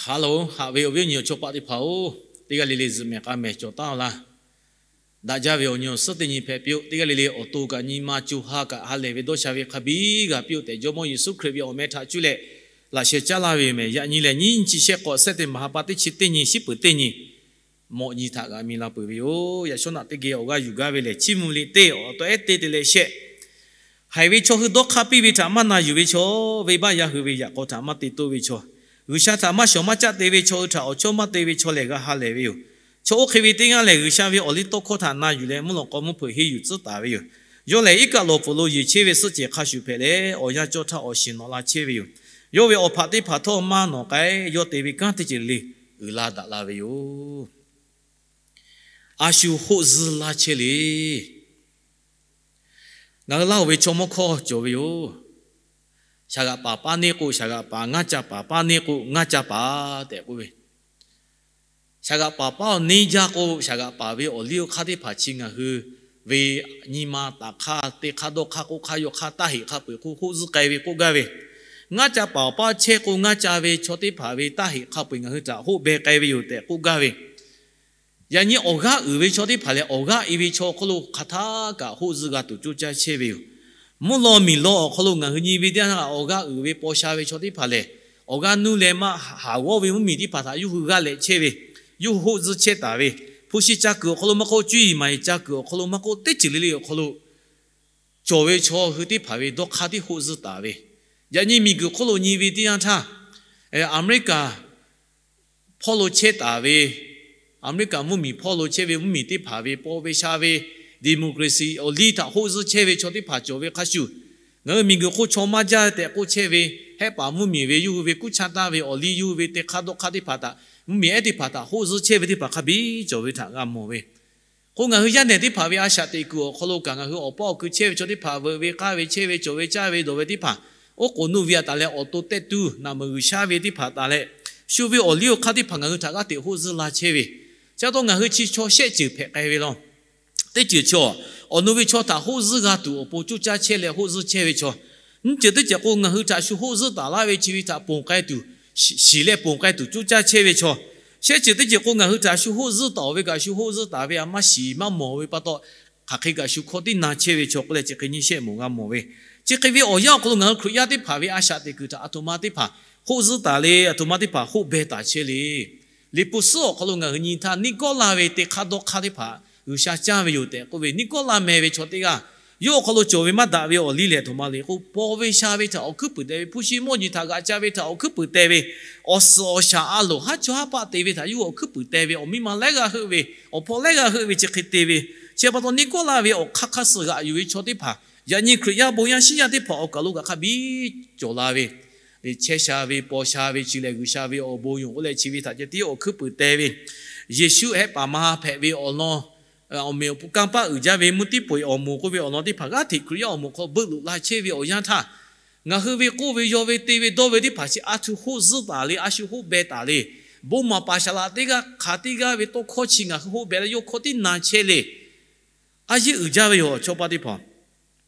Hello, haꞈ ve awˬ viˉ awˬ nyi awˬ chawˇ paˆ teˇ hpaˍ-oˬ, teˇ g'aˇ le le zuhꞈ mehˍ k'a mehˍ cawˬ taˉ laˇ. Daꞈ jaˇ ve awˬ nyi awˬ suhˉ teˇ nyi hpehꞈ piˇ-oˆ. Teˇ g'aˇ le le awˬ to kaꞈ nyi ma co ha kaꞈ ha lehˬ ve dawˇ sha ve hk'a biˇ g'a piˇ-oˆ tehꞈ, Jawˇmawˇ Yeˍsuˆ Hkriꞈ ve awˬ meh htaꞈ cuˇ leh laꞈ sheh caˉ laˇ ve yoˬ meh. Yaꞈ nyi lehˬ, nyiˇ chi shehˆ k'awꞈ sehˉ teˇ maˍ ha pa teˇ chi teˇ nyi, shiˉ peuˍ teˇ nyi, mawꞈ nyi htaꞈ g'a mi la peuˬ ve yoˬ. Yaꞈ shawˉ naꞈ teˇ geh awˬ g'aˇ yuˬ gaˇ ve lehˬ, chiˇ mvuh liꞈ teˇ awˬ tawꞈ ehˉ teˇ te leh shehˆ. Haiˬ ve chaw hui dawˇ hk'aˇ piˇ ve htaꞈ maˇ na yuˬ ve chaw, venˇbaˆ yaˇ hui ve yaꞈ k'aw htaꞈ maˇ te toˇ ve chaw, G'uiˬsha htaꞈ maˇ shawˍ maˇ caˆ te ve chaw hui htaꞈ awˬ chawˇ maˇ te ve chaw lehˬ g'a ha lehˬ ve yoˬ. Chaw oˇ hk'e ve teˇ g'aˇ lehˬ, G'uiˬsha ve awˬ liˇ tawˇ hkawˇ htaꞈ na yuˬ leh mvuhˇ lawꞈ k'aw mvuhˇ hpeuꞈ henˇ yuˬ tcuhˉ taˍ ve yoˬ. Yawˇ lehˬ, iˉ kaˆ lawˬ pfuhˍ lo yeˬ chehˇ ve suhˆ cehˬ hk'a shuˍ hpehꞈ leh, awˬ yanˇ cawˇ htaˇ awˬ shiˍ nawꞈ la chehˇ ve yoˬ. Yawˇ ve awˬ hpaꞈ teˇ hpaˍ htawˇ maˇ nawꞈ k'ai, yawˇ te ve kanˉ teˇ ceuˬ le uiˍ la daꞈ la ve yoˬ. A shu hoˆ zuhˇ laˇ chehˇ le. Ngaˬ hui Laˇ huˍ ve chaw mawˇ hkawˇ cawˬ ve yoˬ. Shaˍ g'aꞈ paˍ paˇ neˇ k'o, shaˍ g'aꞈ paˍ, ngaˇ ca paˍ paˇ neˇ k'o, ngaˇ ca paˍ tehꞈ k'oˆ ve. Shaˍ g'aꞈ paˍ paˇ awˬ neˇ jaˇ k'o, shaˍ g'aꞈ paˍ ve awˬ liˇ awˬ hk'aˇ teˇ hpaˍ chi ngaˬ hui ve nyi ma taˍ hk'aˇ, te hk'aˇ dawˇ hk'aˇ k'oˆ hk'aˇ yawˇ hk'aˇ taˇ heꞈ hk'a peu-eˬ k'o hoˆ zuhˇ k'ai ve k'oˆ gaˇ ve. Ngaˇ ca paˍ awˬ paˇ chehˇ k'o, ngaˇ ca ve chaw teˇ hpaˍ ve taˇ heꞈ hk'a peu-eˬ ngaˬ hui htaꞈ hoˆ beh k'ai ve yoˬ tehꞈ k'oˆ gaˇ ve. Yaꞈ nyi awˬ g'aˇ uiˍ ve chaw teˇ hpaˍ lehˬ, awˬ g'aˇ i ve chaw awˬ hk'aw lo hk'aˬ htaˇ kaꞈ hoˆ zuhˇ g'a tuˬ coˇ caˇ chehˇ ve yoˬ. Mvuhˇ law miˬ law awˬ hk'aw lo ngaˬ hui nyi ve teˇ yanˇ, awˬ g'aˇ uiˍ ve paw sha ve chaw teˇ hpaˍ lehˬ, awˬ g'aˇ nuˇ leh maˇ haˍ g'awˇ ve mvuhˇmiˬ teˇ hpaˍ htaꞈ yawˇ hui g'a lehꞈ chehˇ ve, yawˇ hui hoˆ zuhˇ chehˇ taˍ ve, hpu shi ca kuiˬ awˬ hk'aw lo maˇ k'oˆ, cuˇ yiˍ maˍ yiˍ ca kuiˬ awˬ hk'aw lo maˇ k'oˆ, teˇ ceuˬ le le awˬ hk'aw lo cawˬ ve chaw hui teˇ hpaˍ ve dawˇ hk'aˇ tiˉ hoˆ zuhˇ taˍ ve. Yaꞈ nyi miˬguiˬ hk'oˆ lo nyi ve teˇ yanˇ htaˇ, Aˍmeˍriˆkaˍ hpawˇ lo chehˇ taˍ ve, Aˍmeˍriˆkaˍ mvuhˇmiˬ hpawˇ lo chehˇ ve mvuhˇmiˬ teˇ hpaˍ ve paw ve sha ve democracy awˬ liˇ htaꞈ hoˆ zuhˇ chehˇ ve chaw teˇ hpaˍ cawˬ ve hk'a shuˍ, ngaˬ hui miˬguiˬ hk'oˆ chaw maˇ jaˇ tehꞈ k'oˆ chehˇ ve, hehˆ paˍ mvuhˇmiˬ ve yawˇ hui ve kuˇ chaˇ taˇ ve awˬ liˇ, yawˇ hui ve te hk'aˇ dawˇ hk'aˇ teˇ hpaˍ htaꞈ, mvuhˇmiˬ ehˉ teˇ hpaˍ htaꞈ hoˆ zuhˇ chehˇ ve teˇ hpaˍ hk'a biˇ cawˬ ve htaꞈ g'a mawˬ ve. K'o, ngaˬ hui yaˇ nehˬ teˇ hpaˍ ve a shaꞈ teꞈ kuiˬ awˬ hk'aw lo kaꞈ, ngaˬ hui awˬ paˇ awˬ kui chehˇ ve chaw teˇ hpaˍ veuꞈ ve k'aˇ ve chehˇ ve cawˬ ve caˇ ve dawˬ ve teˇ hpaˍ, oˉ k'oˍ nuˇ ve a taˍ leh awˬ to tehˆ tuˬ naˬ meuˍ G'uiˬsha ve teˇ hpaˍ taˍ leh, shu ve awˬ liˇ awˬ hk'aˇ teˇ hpaˍ ngaˬ hui htaꞈ g'aˇ hteꞈ hoˆ zuhˇ la chehˇ ve. Chi pa taw ngaˬ hui chi chaw shehˆ ceuˬ hpehꞈ k'ai ve law. Teˇ ceuˬ chaw, awˬ nu ve chaw htaꞈ hoˆ zuhˇ g'a tuˬ awˬ pon coˇ caˇ chehˇ leh hoˆ zuhˇ chehˇ ve chaw. Nyiˇ ceuˬ teˇ ceuˬ k'o, ngaˬ hui htaꞈ shu hoˆ zuhˇ taˍ laˇ ve chi ve htaꞈ ponˬ k'ai tuˬ, shiˍ leh ponˬ k'ai tuˬ coˇ caˇ chehˇ ve chaw. Shehˆ ceuˬ teˇ ceuˬ k'o, ngaˬ hui htaꞈ shu hoˆ zuhˇ taˍ-oˬ ve kaꞈ shu hoˆ zuhˇ taˍ ve a maˇ shiˍ maˇ mawˬ ve pa taw, hk'aˬ hk'e kaꞈ shu hkawˇ tiˉ na chehˇ ve chaw k'oˆ leh chi hk'e nyiˇ shehˆ moˍ g'a mawˬ ve. Chi hk'e ve awˬ yanˇ awˬ hk'aw lo ngaˬ hui Hkriꞈ yaˇ teˇ hpaˍ ve a shaꞈ teꞈ kuiˬ htaꞈ aˬ htoꞈ ma teˇ hpaˍ hoˆ zuhˇ taˍ le, aˬ htoꞈ ma teˇ hpaˍ hoˆ beh taˍ chehˇ le. Liꞈ hpu suhˉ awˬ hk'aw lo ngaˬ hui nyi htaˇ, neˇ kawˆ laˇ ve te hk'aˇ dawˇ hk'aˇ teˇ hpaˍ G'uiˬsha caˇ ve yoˬ tehꞈ k'oˆ ve, neˇ kawˆ laˇ meh ve chaw teˇ g'aˇ, yawˇ awˬ hk'aw lo cawˬ ve maˇ daꞈ ve awˬ liˇ lehˬ, aˬ htoꞈ ma le k'o, paw ve sha ve htaꞈ awˬ hkuiˉ puiˍ te ve, hpu shi mawˇ jeˬ htaꞈ g'aꞈ ca ve htaꞈ awˬ hkuiˉ puiˍ te ve, awˬ suhˍ awˬ shaˍ a loˍ haˉ chawˇ haˉ paˆ te ve htaꞈ yawˇ hui awˬ hkuiˉ puiˍ te ve, awˬ miˇ ma lehˉ g'a heuˆ ve, awˬ hpawˇ lehˉ g'a heuˆ ve chi hk'e te ve. Chi pa taw neˇ kawˆ laˇ ve awˬ hk'aˇ hk'aˇ suh g'aꞈ yuˬ ve chaw teˇ hpaˍ, yaꞈ nyi Hkriꞈ yaˇ bon yaˇ shiˉ yaˇ teˇ hpaˍ awˬ kaˬ lo kaꞈ hk'a biˇ cawˬ la ve, chehˇ sha ve, paw sha ve, chi lehˬ G'uiˬsha ve awˬ bon yoˬ k'oˆ leh chi ve htaꞈ ceh tiˉ awˬ hkuiˉ puiˍ te ve, Yeˍsuˆ hehˆ paˍ ma hpehꞈ ve awˬ lawn, awˬ meꞈ awˬ hpon kanˇ paˆ uiˍ jaˇ ve mvuhˇ tiˉ po-eˬ awˬ moˍ k'oˆ ve awˬ lawn teˇ hpaˍ g'aˇ hteꞈ Hkriꞈ yaˇ awˬ moˍ hk'aw beuˆ loꞈ la chehˇ ve awˬ yanˇ htaˇ, ngaˬ hui ve k'oˆ ve yaw ve te ve dawˇ ve teˇ hpaˍ chi a shu hoˆ zuhˇ taˍ le, a shu hoˆ beh taˍ le. Bon maˍ paˍ saˍ laꞈ teˇ g'aˇ hk'aˬ teˇ g'aˇ ve tawˇ hkawˇ chi ngaˬ hui hoˆ beh leh yawˇ hkawˇ tiˉ na chehˇ le. A yeˇ uiˍ jaˇ ve yoˬ, chaw paˆ teˇ hpaˍ.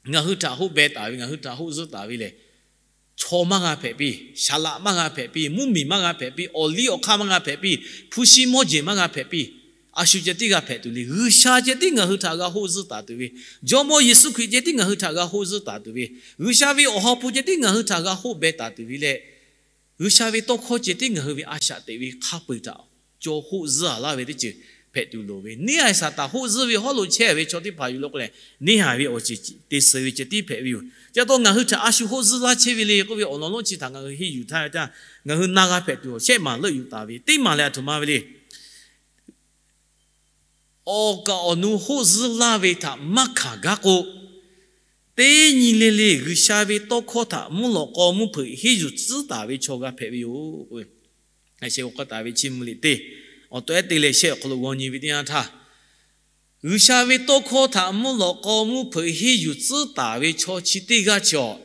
Ngaˬ hui htaꞈ hoˆ beh taˍ ve, ngaˬ hui htaꞈ hoˆ zuhˇ taˍ ve lehˬ, chaw maˇ g'a hpehꞈ piˇ, saˍ laꞈ maˇ g'a hpehꞈ piˇ, mvuhˇmiˬ maˇ g'a hpehꞈ piˇ, awˬ liˇ awˬ hk'aˇ maˇ g'a hpehꞈ piˇ, hpu shi mawˇ jeˬ maˇ g'a hpehꞈ piˇ. A shu ceh tiˉ g'a hpehꞈ tuˬ le. G'uiˬsha ceh tiˉ ngaˬ hui htaꞈ g'a hoˆ zuhˇ taˍ tuˬ ve, Jawˇmawˇ Yeˍsuˆ Hkriꞈ ceh tiˉ ngaˬ hui htaꞈ g'a hoˆ zuhˇ taˍ tuˬ ve, G'uiˬsha ve awˬ ha hpu ceh tiˉ ngaˬ hui htaꞈ g'a hoˆ beh taˍ tuˬ ve leh, G'uiˬsha ve tawˇ hkawˇ ceh tiˉ ngaˬ hui ve a shaꞈ teꞈ ve hk'a peu-eˬ htaꞈ cawˬ hoˆ zuhˇ a laˇ ve teˇ ceuˬ hpehꞈ tuˬ loˍ ve. Neˇ haiˬ Saˍtanˍ hoˆ zuhˇ ve hawˉ lo chehˇ ve chaw teˇ hpaˍ yoˬ le k'o leh, neˇ haiˬ ve awˬ ceuˬ te suh ve ceh tiˉ hpehꞈ ve yoˬ. Chi pa taw ngaˬ hui htaꞈ a shu hoˆ zuhˇ laˇ chehˇ ve le k'oˆ ve awˬ lawn lonˉ chi htaꞈ ngaˬ hui henˇ yuˬ htaˇ ve htaˇ, ngaˬ hui na g'a hpehꞈ tuˬ awˬ shehˆ maˍ leuˆ yuˬ taˍ ve teˇ maˍ lehˬ aˬ htoꞈ ma ve le. Awˬ kaˍ awˬ nu hoˆ zuhˇ laˇ ve htaꞈ maˇ hkanˍ gaˇ k'o, teˇ nyi le le G'uiˬsha ve tawˇ hkawˇ htaꞈ mvuhˇ lawꞈ k'aw mvuhˇ hpeuꞈ henˇ yuˬ tcuhˉ taˍ ve chaw g'a hpehꞈ ve yoˬ. Aˬ sheh g'a k'aw taˍ ve Chiˇ mvuh liꞈ teˇ awˬ tawꞈ ehˉ teˇ leh shehˆ awˬ hk'aw lo g'aw nyi ve teˇ yanˇ htaˇ, G'uiˬsha ve tawˇ hkawˇ htaꞈ mvuhˇ lawꞈ k'aw mvuhˇ hpeuꞈ henˇ yuˬ tcuhˉ taˍ ve chaw chi teˇ g'aˇ chaw,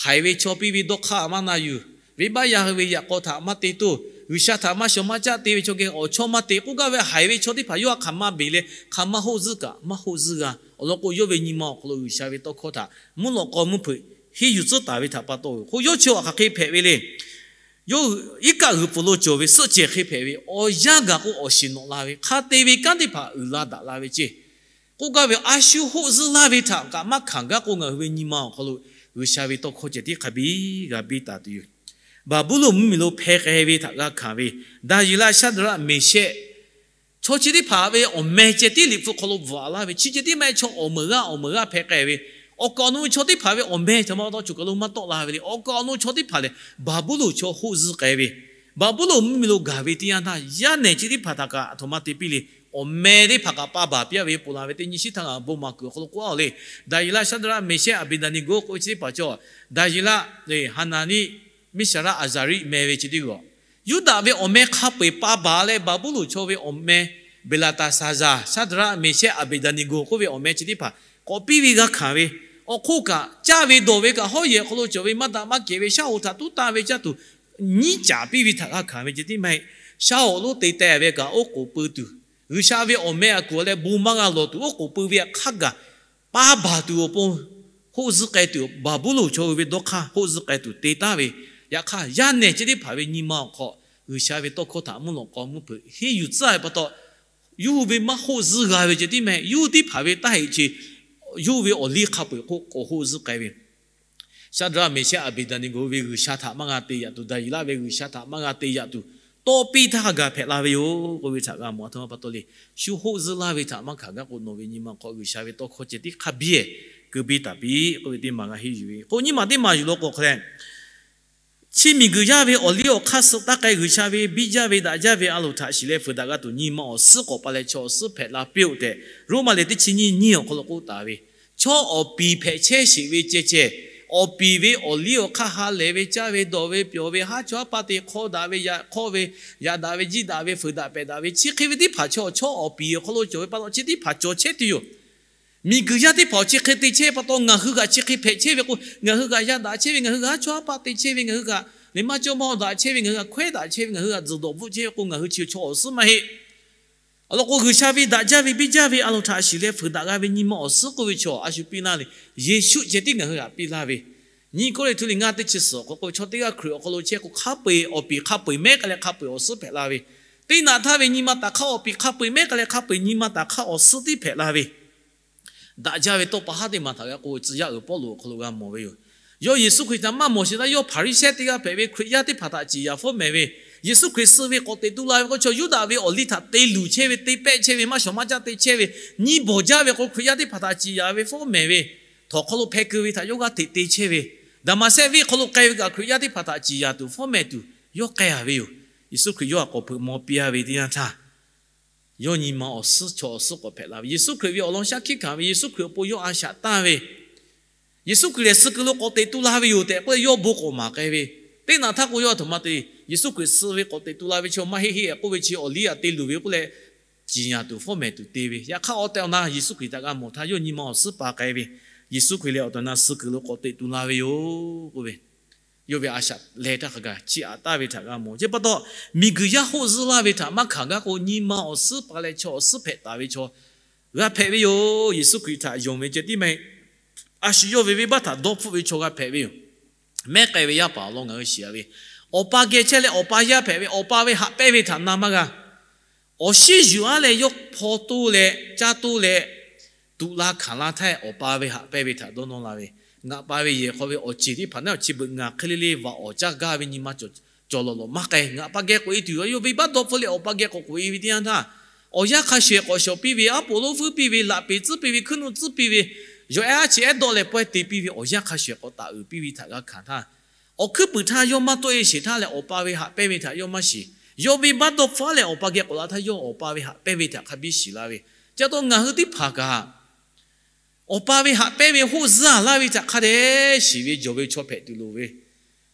haiˬ ve chaw piˇ ve dawˇ hk'aˇ maˇ na yuˬ, venˇbaˆ yaˇ hui ve yaꞈ k'aw htaꞈ maˇ te toˇ, G'uiˬsha htaꞈ maˇ shawˍ maˇ caˆ te ve chaw geh awˬ chawˇ maˇ te k'oˆ gaˇ ve haiˬ ve chaw teˇ hpaˍ yawˇ htaꞈ hk'aˬ ma beˬ leh hk'aˬ ma hoˆ zuhˇ kaꞈ maˇ hoˆ zuhˇ g'a. Awˬ lawn k'o, yawˇ ve nyi ma awˬ hk'aw lo G'uiˬsha ve tawˇ hkawˇ htaꞈ mvuhˇ lawꞈ k'aw mvuhˇ hpeuꞈ henˇ yuˬ tcuhˉ taˍ ve htaꞈ pa taw ve k'o, yawˇ chi awˬ hk'aˬ hk'e hpehꞈ ve le. yawˇ hui iˉ kaˆ g'uiˬ pfuhˍ lo cawˬ ve suhˆ cehˬ hk'e hpehꞈ ve, awˬ yanˇ gaˬ k'o awˬ shiˍ nawꞈ la ve, hk'a te ve kanˉ teˇ hpaˍ uiˍ la daꞈ la ve ceˇ. K'oˆ gaˇ ve, a shu hoˆ zuhˇ laˇ ve htaꞈ kaꞈ maˇ hkanˍ gaˇ k'o, ngaˬ hui ve nyi ma awˬ hk'aw lo G'uiˬsha ve tawˇ hkawˇ ceh tiˉ hk'a biˇ g'a biˇ taˍ tuˬ yoˬ. Baˍbuˍlonˍ mvuhˇmiˬ lo hpeh k'ai ve htaꞈ g'a hkanˍ ve, Daˍyeˍlaˆ, Shaˍdraˆ, Meˍshehˆ, chaw chi teˇ hpaˍ ve awˬ meh ceh tiˉ Liꞈ hpu hk'aw lo bvuhꞈ laˇ ve, chi ceh tiˉ maˇ heˆ, chaw awˬ meunˍ g'aˇ awˬ meunˍ g'aˇ hpeh k'ai ve, awˬ kaˍ awˬ nu ve chaw teˇ hpaˍ ve awˬ meh htaꞈ ma pa taw choˬ kaˬ lo maˇ tawˆ la ve le. Awˬ kaˍ awˬ nu chaw teˇ hpaˍ lehˬ, Baˍbuˍlonˍ chaw hoˆ zuhˇ k'ai ve, Baˍbuˍlonˍ mvuhˇmiˬ lo gaˬ ve teˇ yanˇ htaˇ, yaˇ nehˬ chi teˇ hpaˍ htaꞈ kaꞈ a htoꞈ ma te piˇ le. Awˬ meh teˇ hpaˍ kaꞈ pa baˬ piˇ-a ve ponˬ laˬ ve teˇ nyi shiˉ htaˇ ngaˬ bon maˍ kuiˬ awˬ hk'aw lo k'oˆ-a le. Daˍyeˍlaˆ, Shaˍdraˆ, Meˍshehˆ, Aˍbeˍdaˍneˍgoˍ k'oˆ ve chi teˇ hpaˍ cawˬ, Daˍyeˍlaˆ, Haˍnaˍniˆ, Miˉsaˍraˆ, Aˍzaˍriˆ meh ve chi teˇ g'aˇ, Yuˇdaꞈ ve awˬ meh hk'a peu-eˬ pa baˬ leh, Baˍbuˍlonˍ chaw ve awˬ meh Beˍlaˍtaˍsaˍzaˍ, Shaˍdraˆ, Meˍshehˆ, Aˍbeˍdaˍneˍgoˍ k'oˆ ve awˬ meh chi teˇ hpaˍ k'awꞈ piˇ ve g'a hkanˍ ve, awˬ hk'oˆ kaꞈ caˇ ve dawˬ ve kaꞈ hawˉ yehˬ awˬ hk'aw lo cawˬ ve maˇ daꞈ maˇ kehˬ ve shaˉ hoꞈ htaꞈ tuˉ tanˇ ve caˇ tuˬ, nyiˉ caˍ piˇ ve htaꞈ g'a hkanˍ ve ceh tiˉ maˇ heˆ. Shaˉ hoꞈ lonˉ te teh ve kaꞈ oˉ k'oˍ pui tuˬ, G'uiˬsha ve awˬ meh a kuˬ leh bon maˇ g'a lawˬ tuˬ oˉ k'oˍ pui ve htaꞈ hk'a gaˬ pa baˬ tuˬ awˬ pon hoˆ zuhˇ k'ai tuˬ, Baˍbuˍlonˍ chaw hui ve dawˇ hk'aˇ hoˆ zuhˇ k'ai tuˬ te taˍ ve, yaꞈ hk'aˇ yaˇ nehˬ chi teˇ hpaˍ ve nyi ma awˬ hk'aw G'uiˬsha ve tawˇ hkawˇ htaꞈ mvuhˇ lawꞈ k'aw mvuhˇ hpeuꞈ henˇ yuˬ tcuhˉ ve pa taw, yawˇ hui ve maˇ hoˆ zuhˇ g'a ve ceh tiˉ maˇ heˆ. Yawˇ hui teˇ hpaˍ ve taˇ heꞈ chi, yawˇ hui ve awˬ liˇ hk'a peu-eˬ k'o k'awꞈ hoˆ zuhˇ k'ai ve, Shaˍdraˆ, Meˍshehˆ, Aˍbeˍdaˍneˍgoˍ ve G'uiˬsha htaꞈ maˇ g'a te yaꞈ tuˬ, Daˍyeˍlaˆ ve G'uiˬsha htaꞈ maˇ g'a te yaꞈ tuˬ, tawˇ piˇ htaˇ hk'a gaˬ hpehꞈ la ve yoˬ k'oˆ ve htaꞈ g'a mawˬ. A htoꞈ ma pa taw le, shu hoˆ zuhˇ laˇ ve htaꞈ maˇ hkanˍ gaˇ k'o, nawˬ ve nyi ma hk'aw G'uiˬsha ve tawˇ hkawˇ ceh tiˉ hk'a biˇ-eˬ keu biˇ taˍ piˇ k'oˆ ve teˇ maˬ g'a henˇ yuˬ ve k'o, nyiˇ maˬ teˇ maˬ yuˬ law k'o hk'a leh, chi miˬguiˬ yaˇ ve awˬ liˇ awˬ hk'aˇ suh taˇ k'ai, G'uiˬsha ve biˇ jaˇ ve daꞈ jaˇ ve a loˍ htaꞈ shiˍ leh fuiˍ daꞈ g'a tuˬ nyi ma awˬ suhˉ k'awꞈ pa leh chaw awˬ suhˉ hpehꞈ la piˇ-oˆ tehꞈ, Roˉmaꞈ liꞈ teˇ chi nyiˇ nyiˇ awˬ hk'aw lo k'oˆ taˍ ve, chaw awˬ piˍ hpehꞈ chehˇ sheˍ ve ceh ceh, awˬ piˍ ve awˬ liˇ awˬ hk'aˇ ha lehˬ ve caˇ ve dawˬ ve pyawˬ ve haˉ chaw haˉ paˇ te hk'awˇ daꞈ ve, yaꞈ hk'awˇ ve, yaꞈ daꞈ ve, jiˇ daꞈ ve, fuiˍ daꞈ pehꞈ daꞈ ve, chi hk'e ve teˇ hpaˍ chaw, chaw awˬ piˍ awˬ hk'aw lo cawˬ ve pa taw chi teˇ hpaˍ cawˬ chehˇ tuˬ yoˬ. Miˬguiˬ yaˇ teˇ hpaˍ awˬ chi hk'e te chehˇ pa taw, ngaˬ hui g'aꞈ chi hk'e hpehꞈ chehˇ ve k'o, ngaˬ hui g'aꞈ yaˇ daꞈ chehˇ ve, ngaˬ hui g'aꞈ haˉ chaw haˉ paˇ te chehˇ ve, ngaˬ hui g'aꞈ liꞈ maˇ cawˇ maˇ daꞈ chehˇ ve, ngaˬ hui g'aꞈ hkawehˉ daꞈ chehˇ ve, ngaˬ hui g'aꞈ tzuhˬ dawˬ bvuhˆ chehˇ ve k'o, ngaˬ hui chi chaw awˬ suhˉ maˇ heˆ. Awˬ lawn k'o, G'uiˬsha ve daꞈ jaˇ ve biˇ jaˇ ve a loˍ htaꞈ shiˍ leh fuiˍ daꞈ g'a ve nyi ma awˬ suhˉ k'oˆ ve chaw a shu piˇ laˇ le. Yeˍsuˆ ceh tiˉ ngaˬ hui g'aꞈ piˇ laˇ ve, nyiˇ Kawˇrenˍhtuˆ liꞈ ngaˇ teˇ chi suhˍ awˬ hk'aw k'oˆ ve, chaw teˇ g'aˇ Hkriꞈ awˬ hk'aw lo chehˇ k'o, hk'a peu-eˬ awˬ piˍ hk'a peu-eˬ mehˉ k'ai leh hk'a peu-eˬ awˬ suhˉ hpehꞈ la ve, teˇ naꞈ htaˇ ve nyi ma taˍ hk'aˇ awˬ piˍ hk'a peu-eˬ mehˉ k'ai leh hk'a peu-eˬ nyi ma taˍ hk'aˇ awˬ suhˉ tiˉ hpehꞈ la ve, daꞈ jaˇ ve tawˇ pa haˉ teˇ maˬ htaꞈ g'a k'oˆ ve tcuh yaˇ uiˍ Pawˇluꞈ awˬ hk'aw lo g'a mawˬ ve yoˬ. Yawˇ Yeˍsuˆ Hkriꞈ htaꞈ maˇ mawˬ sheˍ htaˇ, yawˇ Hpaˍriˍsehˇ teˇ g'aˇ hpehꞈ ve, Hkriꞈ yaˇ teˇ hpaˍ htaꞈ ciˍ yanˍ fawˉ mehˍ ve, Yeˍsuˆ Hkriꞈ suh ve k'awꞈ teꞈ tu la ve k'o, chaw Yuˇdaꞈ ve awˬ liˇ htaꞈ te luˬ chehˇ ve, te pehˆ chehˇ ve, maˇ shawˍ maˇ caˇ te chehˇ ve, nyiˇ bawˬ jaˇ ve k'o, Hkriꞈ yaˇ teˇ hpaˍ htaꞈ ciˍ yanˍ ve fawˉ mehˍ ve, htawnˍ hk'aw lo hpeh keu ve htaꞈ yawˇ g'aˇ hteꞈ te chehˇ ve, Daˍmaˍsehˆ venˇ hk'aw lo k'ai ve kaꞈ Hkriꞈ yaˇ teˇ hpaˍ htaꞈ ciˍ yanˍ tuˬ fawˉ mehˍ tuˬ yawˇ k'ai-a ve yoˬ. Yeˍsuˆ Hkriꞈ yawˇ htaꞈ k'awꞈ hpeuꞈ maw piˇ-a ve teˇ yanˇ htaˇ, yawˇ nyi ma awˬ suhˉ chaw awˬ suhˉ k'awꞈ hpehꞈ la ve, Yeˍsuˆ Hkriꞈ ve awˬ lawn shaˉ hkiˆ hkanˍ ve, Yeˍsuˆ Hkriꞈ awˬ pon yawˇ a shaꞈ tanˇ ve, Yeˍsuˆ Hkriꞈ lehˬ suh kuiˬ lo k'awꞈ teꞈ tu la ve yoˬ tehꞈ k'oˆ leh yawˇ bon k'awꞈ maˍ k'ai ve, teˇ naꞈ htaˇ k'o yawˇ a htoꞈ ma te, Yeˍsuˆ Hkriꞈ suh ve k'awꞈ teꞈ tu la ve chaw maˇ heˆ heˆ k'oˆ ve chi awˬ liˇ htaꞈ te luˬ ve k'oˆ leh, ciˍ yanˍ tuˬ fawˉ mehˍ tuˬ te ve. Yaꞈ hk'aˇ awˬ tehˬ awˬ na Yeˍsuˆ Hkriꞈ htaꞈ g'a mawˬ htaˇ yawˇ nyi ma awˬ suhˉ pa k'ai ve, Yeˍsuˆ Hkriꞈ lehˬ awˬ tehˬ awˬ na suh kuiˬ lo k'awꞈ teꞈ tu la ve yoˬ k'oˆ ve, yawˇ ve a shaꞈ leh htaˇ hk'a gaˬ chiˇ aꞈ taˍ ve htaꞈ g'a mawˬ. Chi pa taw, miˬguiˬ yaˇ hoˆ zuhˇ laˇ ve htaꞈ maˇ hkanˍ gaˇ k'o, nyi ma awˬ suhˉ pa leh chaw awˬ suhˉ hpehꞈ taˍ ve chaw g'a hpehꞈ ve yoˬ. Yeˍsuˆ Hkriꞈ htaꞈ yonˍ ve ceh tiˉ maˇ heˆ. A shu yawˇ ve venˇbaˆ htaꞈ dawˇ hpfuhˆ ve chaw g'a hpehꞈ ve yoˬ. Mehˉ k'ai ve yaˇ paˍ awˬ lawn ngaˬ hui shiˍ-a ve, awˬ pa geh chehˇ leh awˬ pa yaˇ hpehꞈ ve, awˬ pa ve haꞈ pehnˇ ve htaꞈ na maˇ g'a. Awˬ shinˉ yuˬ-a leh yawˇ hpaw toˇ leh caˇ toˇ leh tuꞈ la hkanˍ la htaˇ, awˬ pa ve haꞈ pehnˇ ve htaꞈ dawˇ nawˇ la ve, ngaˬ pa ve yehˬ hk'aw ve awˬ ceˬ teˇ hpaˍ naˉ awˬ chi beuꞈ ngaˬ hk'e le le vaꞈ awˬ caˇ gaˇ ve nyi ma cawˬ lawˬ lawˬ maˇ k'ai. Ngaˬ pa geh k'oꞈ-e tuˬ yoˬ. Yawˇ venˇbaˆ dawˇ hpfuhˆ leh awˬ pa geh k'awꞈ k'oꞈ-e ve teˇ yanˇ htaˇ, awˬ yanˇ hk'a shuˍ ehˍ k'awꞈ shawˍ piˇ ve, aˉ poꞈ lonˉ feuˉ piˇ ve, laꞈ peˍ tcuhˉ piˇ ve, hkuiˉ nuˆ tcuhˉ piˇ ve, yawˬ ehˉ aˉ chi ehˉ dawˆ leh pawehˇ te piˇ ve, awˬ yanˇ hk'a shuˍ ehˍ k'awꞈ taˍ uiˍ piˇ ve htaꞈ g'a hkanˍ htaˇ, awˬ hkuiˉ puiˍ htaˇ yawˇ maˇ tawˆ-e sheˍ htaˇ lehˬ, awˬ pa ve haꞈ pehnˇ ve htaꞈ yawˇ maˇ shiˍ. Yawˇ venˇbaˆ dawˇ hpfuhˆ leh awˬ pa geh k'oꞈ la htaˇ, yawˇ awˬ pa ve haꞈ pehnˇ ve htaꞈ hk'a biˇ shiˍ la ve. Chi pa taw ngaˬ hui teˇ hpaˍ kaꞈ, awˬ pa ve haꞈ pehnˇ ve hoˆ zuhˇ laˇ ve htaꞈ hk'a dehꞈ shiˍ ve jawˬ ve chaw hpehꞈ tuˬ loˍ ve,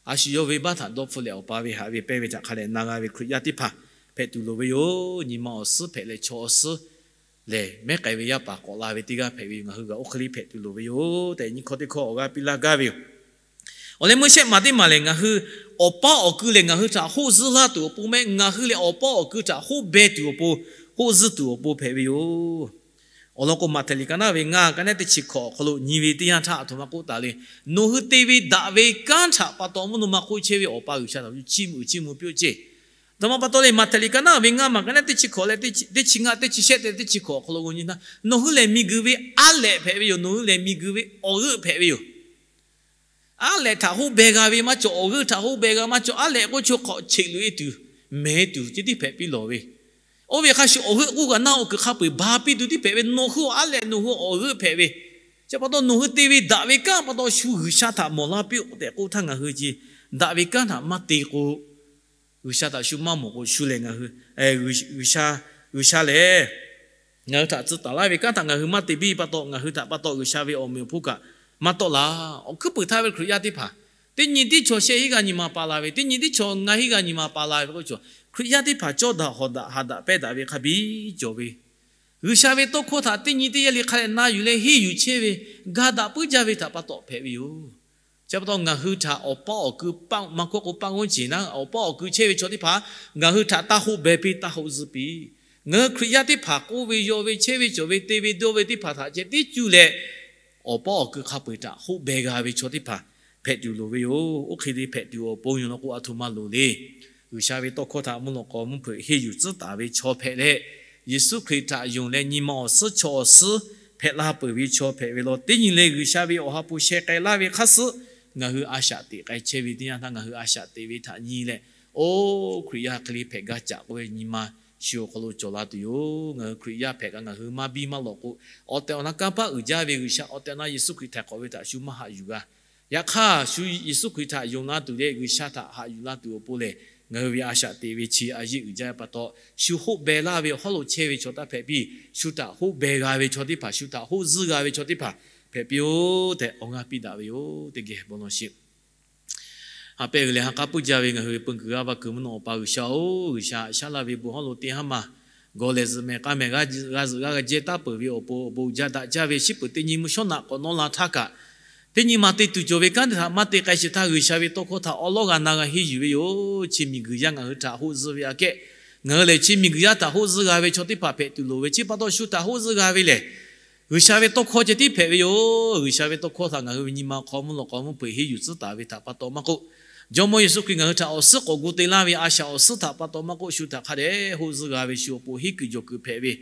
a shu yawˇ venˇbaˆ htaꞈ dawˇ hpfuhˆ leh awˬ pa ve haꞈ ve pehnˇ ve htaꞈ hk'a dehꞈ na g'a ve Hkriꞈ yaˇ teˇ hpaˍ hpehꞈ tuˬ loˍ ve yoˬ. Nyi ma awˬ suhˉ hpehꞈ leh chaw awˬ suhˉ lehˬ, mehˉ k'ai ve yaˇ paˍ k'awꞈ la ve teˇ g'aˇ hpehꞈ ve yoˬ. Ngaˬ hui g'aꞈ oˇ hk'e le hpehꞈ tuˬ loˍ ve yoˬ tehꞈ, nyi hkawˇ teˇ hkawˇ awˬ g'aˇ piˇ laˇ gaˇ ve yoˬ. Awˬ leh meuˇ shehˆ maˬ teˇ maˬ lehˬ, ngaˬ hui awˬ paˇ awˬ kui lehˬ ngaˬ hui htaꞈ hoˆ zuhˇ laˇ tuˬ awˬ pon mehˆ, ngaˬ hui lehˬ awˬ paˇ awˬ kui htaꞈ hoˆ beh tuˬ awˬ pon, hoˆ zuhˇ tuˬ awˬ pon hpehꞈ ve yoˬ. Awˬ lawn k'o, Maꞈhtehˍ liꞈ ka naˉ ve ngaˇ, ka naˉ teˇ chi hkawꞈ awˬ hk'aw lo nyi ve teˇ yanˇ htaˇ, aˬ htoꞈ ma k'oˆ taˍ le. Nawˬ hui te ve daꞈ ve kanˉ htaꞈ pa taw mvuhˇ naw ma hk'oˆ chehˇ ve Awˬ pa G'uiˬsha htaꞈ chiˇ mvuh chiˇ mvuh piˇ-oˆ ceˇ. Aˬ htoꞈ ma pa taw le, Maꞈhtehˍ liꞈ ka naˉ ve ngaˇ maˬ, ka naˉ teˇ chi hkawꞈ leh teˇ chi, teˇ chi ngaˇ, teˇ chi shehˆ te teˇ chi hkawꞈ awˬ hk'aw lo nyi htaˇ, nawˬ hui lehˬ miˬguiˬ ve aˉ lehꞈ hpehꞈ ve yoˬ. Nawˬ hui lehˬ miˬguiˬ ve awˬ g'euˆ hpehꞈ ve yoˬ. Aˉ lehꞈ htaꞈ hoˆ beh g'a ve maˇ cawˬ, awˬ g'euˆ htaꞈ hoˆ beh g'a maˇ cawˬ, aˉ lehꞈ k'oˆ chi hk'awꞈ cheꞈ loꞈ e tuˬ, mehˍ e tuˬ ceh tiˉ hpehꞈ piˇ lawˬ ve. Oˇ ve hk'a shuˍ awˬ g'euˆ k'oˆ kaꞈ naˆ hoꞈ kuiˬ hk'a peu-eˬ ba piˇ tuˬ tiˉ hpehꞈ ve. Nawˬ hui aˉ lehꞈ, nawˬ hui awˬ g'euˆ hpehꞈ ve. Chi pa taw nawˬ hui te ve daꞈ ve kanˉ pa taw shu G'uiˬsha htaꞈ mawˬ laˇ piˇ-oˆ tehꞈ k'oˆ htaˇ, ngaˬ hui ce daꞈ ve kanˉ htaꞈ maˇ te k'o, G'uiˬsha htaꞈ shu maˇ mawˬ k'o, shu lehˬ ngaˬ hui, G'uiˬsha, G'uiˬsha lehˬ ngaˬ hui htaꞈ tcuh taˍ laˇ ve kanˉ htaꞈ ngaˬ hui maˇ te biˇ pa taw, ngaˬ hui htaꞈ pa taw G'uiˬsha ve awˬ meꞈ awˬ hponˇ kaꞈ maˇ tawˆ la. Awˬ hkuiˉ puiˍ htaˇ ve Hkriꞈ yaˇ teˇ hpaˍ, teˇ nyi tiˉ chaw shehˆ hinˉ g'aˇ nyi ma pa la ve, teˇ nyi tiˉ chaw ngaˇ hinˉ g'aˇ nyi ma pa la ve k'o, Hkriꞈ yaˇ teˇ hpaˍ cawˇ daꞈ hawˍ daꞈ haꞈ daꞈ pehnˇ daꞈ ve hk'a biˇ cawˬ ve. G'uiˬsha ve tawˇ hkawˇ htaꞈ teˇ nyi teˇ yanˇ le hk'a leh na yuˬ leh henˇ yuˬ chehˇ ve, ga daꞈ puiˉ jaˇ ve htaꞈ pa taw hpehꞈ ve yoˬ. Chi pa taw ngaˬ hui htaꞈ awˬ paˇ awˬ kui paˇ, maˇ hkawˇ k'o paˇ g'onˇ ceˬ naˉ, awˬ paˇ awˬ kui chehˇ ve chaw teˇ hpaˍ ngaˬ hui htaꞈ taˇ hoˆ beh piˇ, taˇ hoˆ zuhˇ piˇ. Ngaˬ hui Hkriꞈ yaˇ teˇ hpaˍ k'oˆ ve, yaw ve, chehˇ ve, cawˬ ve, te ve, dawˇ ve teˇ hpaˍ htaꞈ ceh tiˉ cuˇ leh, awˬ paˇ awˬ kui hk'a peu-eˬ htaꞈ hoˆ beh g'a ve chaw teˇ hpaˍ hpehꞈ tuˬ loˍ ve yoˬ. Oˇ hk'e te hpehꞈ tuˬ awˬ pon yoˬ law k'o, aˬ htoꞈ ma loˍ le. G'uiˬsha ve tawˇ hkawˇ htaꞈ mvuhˇ naw k'aw mvuhˇ hpeuꞈ henˇ yuˬ tcuhˉ taˍ ve chaw hpehꞈ leh, Yeˍsuˆ Hkriꞈ htaꞈ yonˍ leh nyi ma awˬ suhˉ chaw awˬ suhˉ hpehꞈ la peuˬ ve chaw hpehꞈ ve law. Teˇ nyi le G'uiˬsha ve awˬ ha hpu sheh k'ai laˇ ve hk'aˇ suh ngaˬ hui a shaꞈ teꞈ k'ai chehˇ ve teˇ yanˇ htaˇ, ngaˬ hui a shaꞈ teꞈ ve htaꞈ nyi leh, oˇ Hkriꞈ yaˇ hk'e le hpehꞈ gaˇ caꞈ k'oˆ ve nyi ma shu awˬ hk'aw lo cawˬ la tuˬ yoˬ. Ngaˬ hui Hkriꞈ yaˇ hpehꞈ kaꞈ ngaˬ hui maˇ biˇ maˇ lawꞈ k'o, awˬ tehˬ awˬ na kanˇ paˆ uiˍ jaˇ ve G'uiˬsha, awˬ tehˬ awˬ na Yeˍsuˆ Hkriꞈ htaiˍ hk'awꞈ ve htaꞈ shu maˇ haꞈ yuˬ g'a. Yaꞈ hk'aˇ, shu Yeˍsuˆ Hkriꞈ htaꞈ yonˍ la tuˬ leh G'uiˬsha htaꞈ haꞈ yuˬ la tuˬ awˬ pon lehˬ, ngaˬ hui ve a shaꞈ teꞈ ve chi a yeˇ uiˍ jaˇ ve pa taw, shu hoˆ beh laˇ ve awˬ hawˉ lo chehˇ ve chaw taˇ hpehꞈ piˇ. Shu htaꞈ hoˆ beh g'a ve chaw teˇ hpaˍ, shu htaꞈ hoˆ zuhˇ g'a ve chaw teˇ hpaˍ hpehꞈ piˇ-oˆ tehꞈ awˬ g'aˇ piˇ daꞈ ve yoˬ. Teˇ geh bon lawˬ sheˍ. Ha pehˇ g'uiˬ lehˬ, ha k'aˉ puiˉ jaˇ ve ngaˬ hui ve peu kuiˬ g'aˇ va kuiˬ mvuhˇ naw Awˬ pa G'uiˬsha-oˬ, G'uiˬsha haꞈ shaˉ laˇ ve bon hawˉ lo teˇ haˉ maˬ gawˬ lehˬ zuhꞈ mehˍ k'a mehˍ g'a zuhꞈ g'a g'a jehˇ taˉ peuˬ ve awˬ pon awˬ bon uiˍ jaˇ daꞈ jaˇ ve shiˉ peuˬ teˇ nyi mvuhˇ shawˉ naꞈ k'awꞈ nawˉ la htaˇ kaꞈ, teˇ nyi ma te tuˬ cawˬ ve kanˉ teˇ htaꞈ maˇ te k'ai sheˍ htaˇ, G'uiˬsha ve tawˇ hkawˇ htaꞈ awˉ lawˉ g'a na g'a henˇ yuˬ ve yoˬ. Chi miˬguiˬ yaˇ ngaˬ hui htaꞈ hoˆ zuhˇ ve aꞈ kehˉ, ngaˬ hui lehˬ chi miˬguiˬ yaˇ htaꞈ hoˆ zuhˇ g'a ve chaw teˇ hpaˍ hpehꞈ tuˬ loˍ ve. Chi pa taw shu htaꞈ hoˆ zuhˇ g'a ve lehˬ, G'uiˬsha ve tawˇ hkawˇ ceh tiˉ hpehꞈ ve yoˬ. G'uiˬsha ve tawˇ hkawˇ htaꞈ ngaˬ hui ve nyi ma hk'aw mvuhˇ naw k'aw mvuhˇ hpeuꞈ henˇ yuˬ tcuhˉ taˍ ve htaꞈ pa taw maˇ k'oˆ, Jawˇmawˇ Yeˍsuˆ Hkriꞈ ngaˬ hui htaꞈ awˬ suhˉ k'awꞈ gu te laˇ ve a shaꞈ awˬ suhˉ htaꞈ pa taw maˇ k'oˆ, shu htaꞈ hk'a dehꞈ hoˆ zuhˇ g'a ve shu awˬ pon henˇ kuiˬ jawˬ kuiˬ hpehꞈ ve,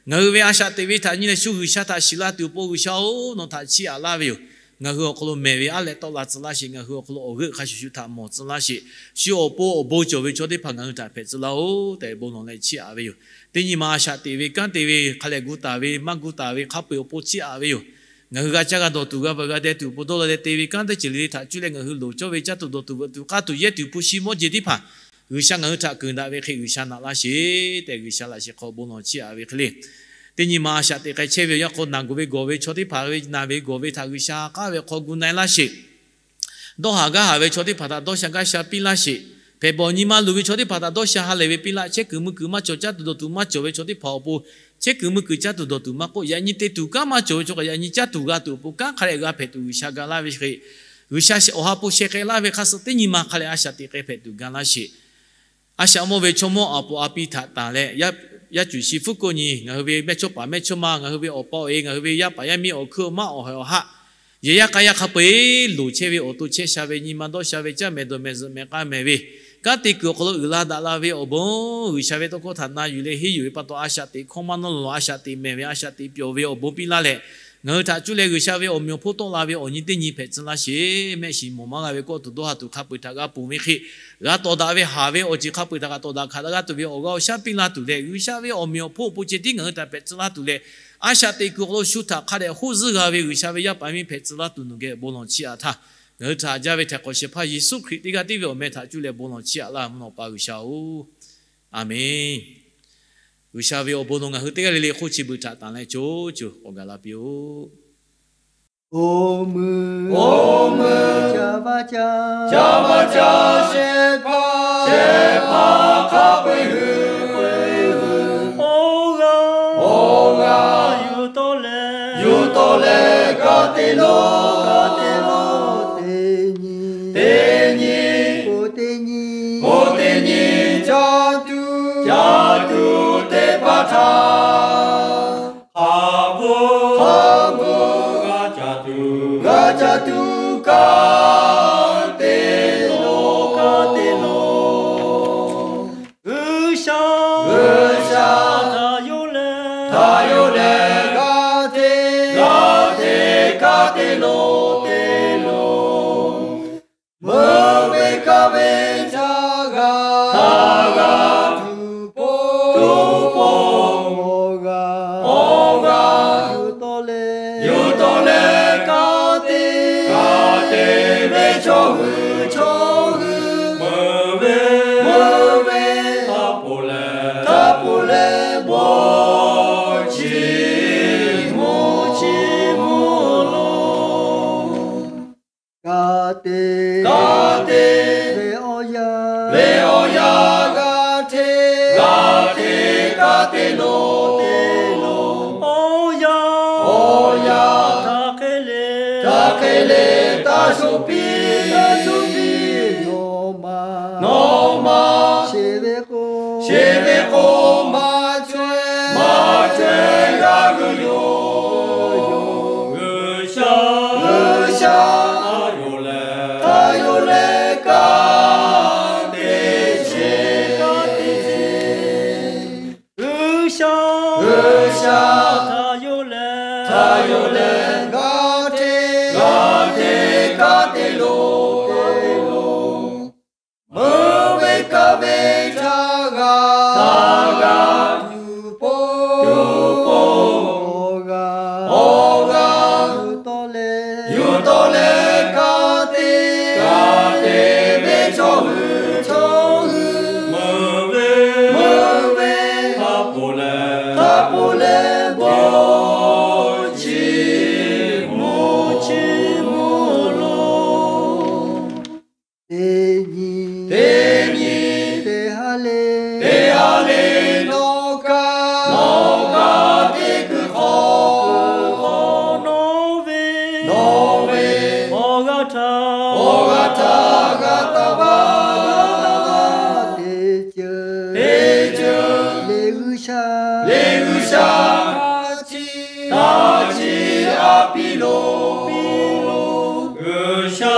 ngaˬ hui ve a shaꞈ teꞈ ve htaꞈ nyi leh shu G'uiˬsha htaꞈ shiˍ la tuˬ awˬ pon G'uiˬsha-oˬ, nawˬ htaꞈ chiˇ aꞈ laˇ ve yoˬ. Ngaˬ hui awˬ hk'aw lo mehˬ ve aˉ leh tawˆ la tcuh laˇ sheˍ. Ngaˬ hui awˬ hk'aw lo awˬ g'euˆ hk'a shuˍ shu htaꞈ mawˬ tcuh laˇ sheˍ. Shu awˬ pon awˬ bon cawˬ ve chaw teˇ hpaˍ ngaˬ hui htaꞈ hpehꞈ tcuh laˇ-oˬ tehꞈ bon lawˬ leh chiˇ aꞈ ve yoˬ. Teˇ nyi ma a shaꞈ teꞈ ve kanˉ te ve hk'a lehˬ gu taˍ ve maˇ gu taˍ ve hk'a peu-eˬ awˬ pon chiˇ aꞈ ve yoˬ. Ngaˬ hui g'a caˇ g'a dawˬ tuˬ g'a veuꞈ g'a deh tuˬ awˬ pon dawˇ law leh te ve kanˉ teˇ ceuˬ le le htaꞈ cuˇ leh ngaˬ hui loˍ cawˇ ve caˇ tuˬ dawˬ tuˬ veuꞈ tuˬ k'aˇ tuˬ yehˇ tuˬ hpu shi mawˇ jeˬ teˇ hpaˍ G'uiˬsha ngaˬ hui htaꞈ keunˍ daꞈ ve hk'e G'uiˬsha naꞈ laˇ sheˍ tehꞈ G'uiˬsha laꞈ sheh hk'aw bon lawˬ chiˇ aꞈ ve hk'e le. Teˇ nyi ma a shaꞈ teꞈ k'ai chehˇ ve awˬ yanˇ hk'aw naˬ gawˬ ve gawˬ ve chaw teˇ hpaˍ ve naˬ ve gawˬ ve htaꞈ G'uiˬsha k'aˉ ve hk'aw gu na-e laˇ sheˍ. Dawˇ haˍ gaˇ haˍ ve chaw teˇ hpaˍ htaꞈ dawˇ sha gaˇ sha piˇ laˇ sheˍ. Hpehꞈ bawˬ nyi ma luˬ ve chaw teˇ hpaˍ htaꞈ dawˇ sha ha lehˬ ve piˇ laˇ. Chehˇ kuiˬ mvuh kuiˬ maˇ cawˬ caˇ tuˬ dawˬ tuˬ maˇ cawˬ ve chaw teˇ hpaˍ awˬ pon chehˇ kuiˬ mvuh kuiˬ caˇ tuˬ dawˬ tuˬ maˇ k'oˆ, yaꞈ nyi te tuˬ kanˉ maˇ cawˬ ve chaw kaꞈ yaꞈ nyi caˇ tuˬ g'a tuˬ awˬ pon kanˉ hk'a lehˬ g'a hpehꞈ tuˬ G'uiˬsha ga laˇ ve hk'e, G'uiˬsha awˬ ha hpu sheh k'ai laˇ ve hk'a suh teˇ nyi ma hk'a lehˬ a shaꞈ teꞈ k'ai hpehꞈ tuˬ ga laˇ sheˍ. A shaꞈ mawˇ ve chaw mawˇ a poˍ a pi htaꞈ tanˬ leh, yaˇ cuˬ shi hpfuhˇ kawˆ nyi, ngaˬ hui ve mehˇchawˇpaˍ mehˇchawˇma, ngaˬ hui ve awˬ pa awˬ e, ngaˬ hui ve yaˇ paˍ yaˇ miˇ awˬ hkui awˬ maˇ awˬ hawehˬ awˬ haˆ, yehˬ yaˇ k'a yaˇ hk'a peu-eˬ loˍ chehˇ ve awˬ to chehˇ sha ve nyi ma dawˇ sha ve caˇ mehˍ dawˬ mehˍ zuhꞈ mehˍ k'a mehˍ ve, kanˉ te kuiˬ awˬ hk'aw lo uiˍ la daꞈ la ve awˬ bon, G'uiˬsha ve tawˇ hkawˇ htaꞈ na yuˬ leh henˇ yuˬ ve pa taw, a shaꞈ teꞈ hkawˇ maˇ nawˇ lawˬ, a shaꞈ teꞈ mehˍ ve, a shaꞈ teꞈ pyawˬ ve awˬ bon piˇ laˇ leh, ngaˬ hui htaꞈ cuˇ leh G'uiˬsha ve awˬ meꞈ awˬ hponˇ tawˆ la ve awˬ nyi teˇ nyi hpehꞈ tcuh laˇ sheˍ. Mehˆ shiˍ mawˬ maˇ g'a ve kawˆ tuˬ dawˇ ha tuˬ hk'a peu-eˬ htaꞈ g'a ponˬ ve hk'e, g'a tawˍ daꞈ ve haˍ ve awˬ ceuˬ hk'a peu-eˬ htaꞈ g'a tawˍ daꞈ hkanˍ daꞈ g'a tuˬ ve awˬ g'aˇ awˬ shaˉ piˇ laˇ tuˬ leh, G'uiˬsha ve awˬ meꞈ awˬ hponˇ awˬ pon ceh tiˉ ngaˬ hui htaꞈ hpehꞈ tcuh laˇ tuˬ leh, a shaꞈ teꞈ kuiˬ awˬ hk'aw lo shu htaꞈ hk'a dehꞈ hoˆ zuhˇ g'a ve G'uiˬsha ve yaˇ paˍ yaˇ miˇ hpehꞈ tcuh laˇ tuˬ nawˬ geh bon lawˬ chiˇ aꞈ htaˇ, ngaˬ hui htaꞈ jaˇ ve htaiˍ hk'awꞈ shehˍ hpaˇ Yeˍsuˆ Hkriꞈ teˇ g'aˇ tiˉ ve awˬ meh htaꞈ cuˇ leh bon lawˬ chiˇ aꞈ laˇ mvuhˇ naw Awˬ pa G'uiˬsha-oˬ, Aˬmenˍ. G'uiˬsha ve awˬ bon nawˬ ngaˬ hui teˇ g'aˇ le le hk'oˆ chi beuꞈ htaꞈ tanˬ leh co co k'awꞈ gaˬ la piˇ-oˆ. Oˇ meuˇ, oˇ meuˇ, ca vaˇ caˇ, ca vaˇ caˇ shehˍ hpaˇ, shehˍ hpaˇ hk'a peu-eˬ hui, peu-eˬ hui, oˇ g'aˇ, oˇ g'aˇ, yuˬ tawˆ leh, yuˬ tawˆ leh ka te lo, ka te lo, teˇ nyi, teˇ nyi, oˇ teˇ nyi, oˇ teˇ nyi, caˇ tuˬ, caˇ tuˬ teˇ hpaˍ htaꞈ haꞈ chaw hui chaw hui, meuˇ ve meuˇ ve htaˇ poˬ leh htaˇ poˬ leh bon chi mvuhˇ chi mvuhˇ lo, ka te ka te ve awˬ yanˇ ve awˬ yanˇ g'a hteˇ g'a hteˇ ka te lo te lo, awˬ yanˇ awˬ yanˇ htaꞈ hk'e le htaꞈ hk'e le taˇ shoˍ piˇ taˇ shoˍ piˇ, nawˬ ma nawˬ ma sheˍ ve k'o sheˍ ve k'o maˇ chaweh maˇ chaweh g'a g'uiˬ yoˬ. G'uiˬ sha G'uiˬ sha htaꞈ yonˍ leh htaꞈ yonˍ leh ka te sheˍ G'uiˬ sha G'uiˬ sha htaꞈ yonˍ leh htaꞈ yonˍ leh g'a hteˇ g'a hteˇ ka te lo te lo, meuˇ ve kaˇ ve htaˇ g'a htaˇ g'a tuˬ po tuˬ po, awˬ g'aˇ awˬ g'aˇ yuˬ tawˆ leh yuˬ tawˆ leh ka te ka te ve chaw hui chaw hui, meuˇ ve meuˇ ve htaˇ poˬ leh htaˇ poˬ leh bon chi mvuhˇ chi mvuhˇ lo, teˇ nyi teˇ nyi teˇ ha le teˇ ha le nawˬ kaꞈ nawˬ kaꞈ teˇ kuiˬ hk'aw hk'aw nawˬ ve nawˬ ve awˬ g'aˇ htaꞈ awˬ g'aˇ htaꞈ g'a taˍ vaˇ teˇ ceuˬ teˇ ceuˬ lehˬ G'uiˬ sha lehˬ G'uiˬ sha htaˇ chi htaˇ chi a piˇ lo piˇ lo, G'uiˬ sha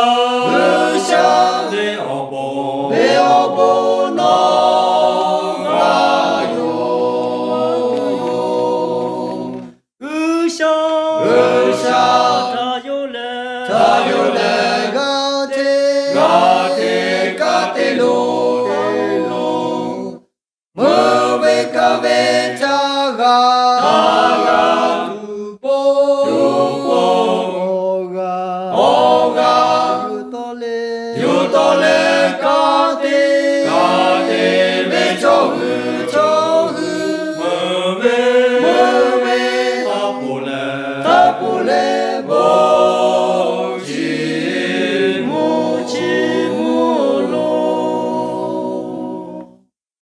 G'uiˬ sha ve awˬ bon ve awˬ bon nawˬ g'a yoˬ yoˬ. G'uiˬ sha G'uiˬ sha htaꞈ yonˍ leh htaꞈ yonˍ leh g'a hteˇ g'a hteˇ ka te lo te lo, meuˇ ve kaˇ ve htaˇ g'a htaˇ g'a tuˬ po tuˬ po, awˬ g'aˇ awˬ g'aˇ yuˬ tawˆ leh yuˬ tawˆ leh ka te ka te ve chaw hui chaw hui, meuˇ ve meuˇ ve htaˇ poˬ leh htaˇ poˬ leh